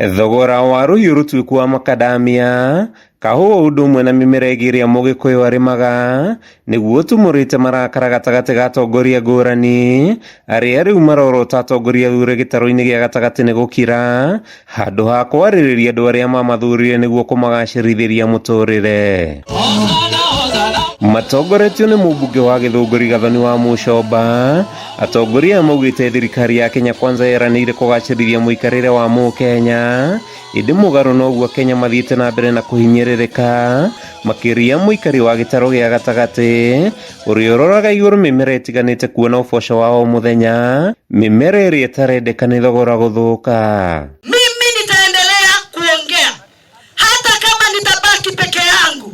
Thogora wa rũhiũ rũtuĩku wa makadamia, kahũa o ũndũ ũmwe na mĩmera ĩngĩ ĩrĩa mũgĩkũyũ arĩmaga nĩguo ũtumũrĩte marakara gatagatĩ ga atongoria ngũrani arĩa rĩu marorota atongoria athure gĩtarũ-inĩ gĩa gatagatĩ nĩ gũkira handũ ha kwarĩrĩria andũ arĩa mamathurire nĩguo kũmagacĩrithĩria mũtũrĩre. Matongoretio nĩ mũmbunge wa Gĩthũngũri Gathoni wa Mũcomba, atongoria aya maugĩte thirikari ya Kenya Kwanza yeranĩire kũgacĩrithia mũikarĩre wa mũkenya, ĩndĩ mũgarũ na ũguo Akenya mathiĩte na mbere na kũhinyĩrĩrĩka, makĩria mũikari wa gĩtarũ gĩa gatagatĩ ũrĩa ũroraga igũrũ mĩmera ĩtiganĩte kuona ũboco wa o mũthenya, mĩmera ĩrĩa ĩtarendeka nĩ thogora gũthũka. Mimi nitaendelea kuongea hata kama nitabaki peke yangu,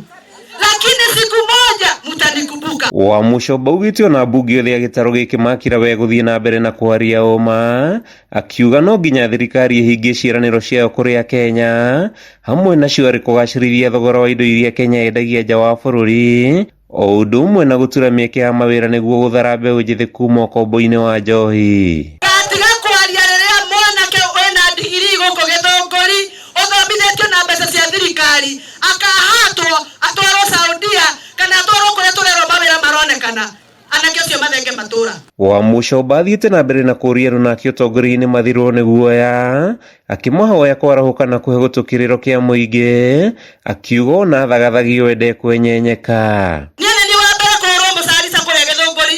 lakini siku moja mtanikumbuka. Wa Mũcomba augĩte ona ambunge othe a gĩtarũ gĩkĩ makira we gũthiĩ na mbere na kwaria ũma, akiuga no nginya thirikari ĩhingie ciĩranĩro ciayo kũrĩ Akenya, hamwe nacio arĩ kũgacĩrithia thogora wa indo iria Kenya yendagia nja wa bũrũri, o ũndũ ũmwe na gũtura mĩeke ya mawĩra nĩguo gũthara mbeũ njĩthĩ kuma ũkombo-inĩ wa njohi. Gatiga kwaria rĩrĩa mwanake wĩna ndigiri gũkũ Gĩthũngũri ũthomithĩtio na mbeca cia thirikari akahatwo atwarwo Saudia kana atwarwo kũrĩa tũrerwo mawĩra maronekana, anake acio mathenge matũra. Wa Mũcomba athiĩte na mbere na kũũria andũ nake ũtongoria-inĩ mathirwo nĩ guoya, akĩmahoya kwarahũka na kũhe gũtũ kĩrĩro kĩa mũingĩ, akiuga ona thagathagio we ndekwenyenyeka. Niĩ nĩ niĩ wa mbere kũhũrwo mũcarica kũrĩa Gĩthũngũri,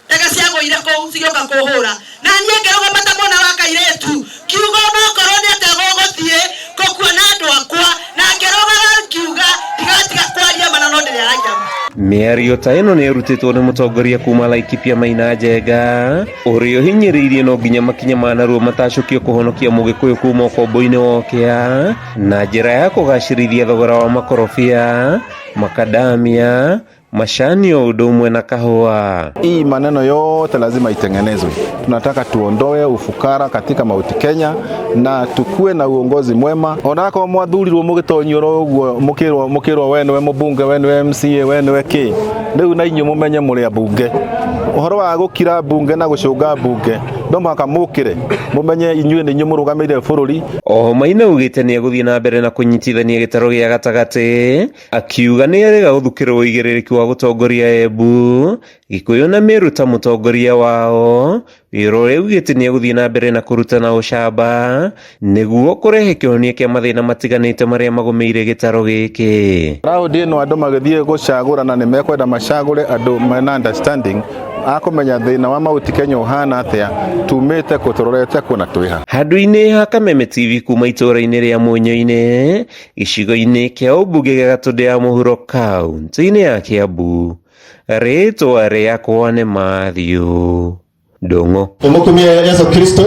ndege ciagũire kũu cigĩũka kũhũra, na niĩ ngĩrũgama ta mwana wa kairĩtu ngiuga onokorwo nĩ atĩa gũgũthiĩ ngũkua na andũ akwa, na ngĩrũgama ngiuga ndigatiga kwaria mana no ndĩrĩaragia ma. Mĩario ta ĩno nĩ ĩrutĩtwo nĩ mũtongoria kuma Laikipia Maina Njenga ũrĩa ũhinyĩrĩirie no nginya makinya ma narua matacũkio kũhonokia mũgĩkũyũ kuma ũkombo-inĩ wa ũkĩa na njĩra ya kũgacĩrithia thogora wa makorobia, makadamia, macani o ũndũ ũmwe na kahũa. Hii maneno yote lazima itengenezwe. Tunataka tuondoe ufukara katika Mount Kenya na tukue na uongozi mwema. Onakorwo mwathurirwo mugitonyio oro uguo mukirwo mukirwo we niwe mubunge, we niwe MCA, we niwe ki, riu na inyuĩ mumenye muri ambunge. Uhoro wa gukira mbunge na gucunga mbunge no mũhaka mukire mumenye inyuĩ nĩ inyuĩ mũrũgamĩrĩire bũrũri. Oho Maina augĩte nĩ egũthiĩ na mbere na kũnyitithania gĩtarũ gĩa gatagatĩ, akiuga nĩ erĩga gũthukĩrwo ũigĩrĩrĩki wa gũtongoria Embu, Gĩkũyũ na Meru ta mũtongoria wao, wĩra ũrĩa augĩte nĩ egũthiĩ na mbere na kũruta na ũcamba nĩguo kũrehe kĩhonia kĩa mathĩna matiganĩte marĩa magũmĩire gĩtarũ gĩkĩ. Raundi ĩno andũ magĩthiĩ gũcagũrana nĩ mekwenda macagũre andũ mena understanding akũmenya thĩna wa Mount Kenya ũhana atĩa, tumĩte kũ, tũrorete kũ na twĩha. Handũ-inĩ ha Kameme TV kuma itũũra-inĩ rĩa Munyũ-inĩ, gĩcigo-inĩ kĩa ũmbunge gĩa Gatũndũ ya Mũhuro kaunti-inĩ ya Kiambu, rĩtwa rĩakwa nĩ Matthew Ndung'u. Tumukumie Yesu Kristo.